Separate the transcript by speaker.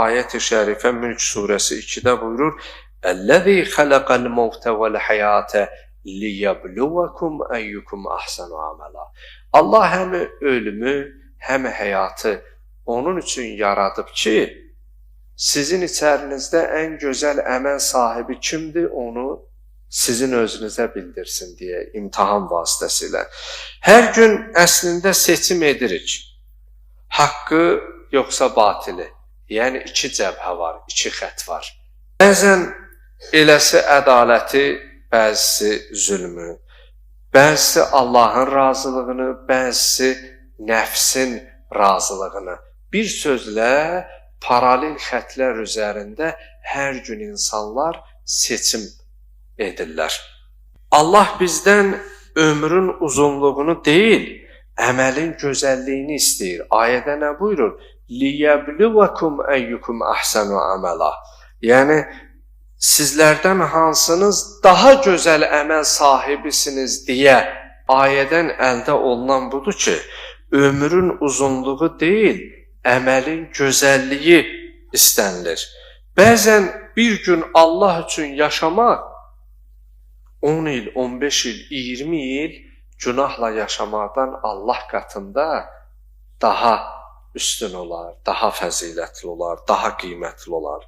Speaker 1: Ayət-i Şərifə Mülk surəsi 2-də buyurur: "Əlləzi xalaqal mevte vel hayate liyebluvekum eyyukum ahsanu amela." Allah həm ölümü, həm həyatı onun üçün yaradıb ki, sizin içərinizdə ən gözəl əməl sahibi kimdir, onu sizin özünüzə bildirsin deyə imtahan vasitəsilə. Hər gün əslində seçim edirik. Haqqı yoxsa batili. Yəni iki cəbhə var, iki xətt var. Bəzən eləsi ədaləti, bəzisi zülmü, bəzisi Allahın razılığını, bəzisi nəfsin razılığını. Bir sözlə paralel xətlər üzərində hər gün insanlar seçim edirlər. Allah bizdən ömrün uzunluğunu deyil, əməlin gözəlliyini istəyir. Ayədə nə buyurur? Liyebluvekum eyyukum ahsanu amela. Yəni sizlərdən hansınız daha gözəl əməl sahibisiniz deyə ayədən əldə olunan budur ki, ömrün uzunluğu deyil, əməlin gözəlliyi istənilir. Bəzən bir gün Allah üçün yaşamaq 10 il, 15 il, 20 il günahla yaşamaqdan Allah qatında daha üstün olar, daha fəzilətli olar, daha qiymətli olar.